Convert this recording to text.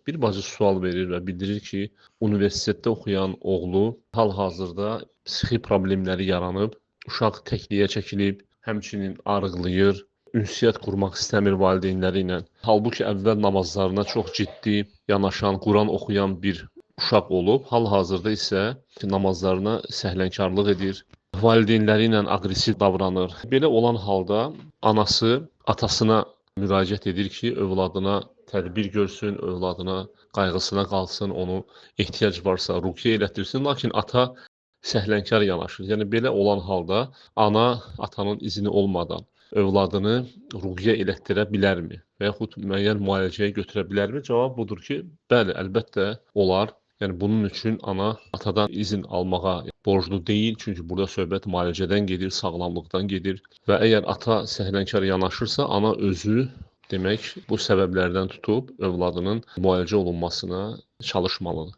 Bir bacı sual verir və bildirir ki, universitetdə oxuyan oğlu hal-hazırda psixi problemləri yaranıb, uşaq təkliyə çəkilib, həmçinin arıqlayır, ünsiyyət qurmaq istəmir valideynləri ilə. Halbuki əvvəl namazlarına çox ciddi yanaşan, Quran oxuyan bir uşaq olub, hal-hazırda isə namazlarına səhlənkarlıq edir, valideynləri ilə aqressiv davranır. Belə olan halda anası atasına müraciət edir ki, övladına tədbir görsün, övladına qayğısına qalsın, onu ehtiyac varsa ruqyə elətdirsin. Lakin ata səhlənkar yanaşır. Yəni belə olan halda ana atanın izni olmadan övladını ruqyə elətdirə bilərmi və yaxud müəyyən müalicəyə götürə bilərmi? Cavab budur ki, bəli, əlbəttə olar. Yəni bunun üçün ana atadan izin almağa borclu deyil, çünki burada söhbət müalicədən gedir, sağlamlıqdan gedir və əgər ata səhlənkar yanaşırsa, ana özü demək bu səbəblərdən tutub övladının müalicə olunmasına çalışmalıdır.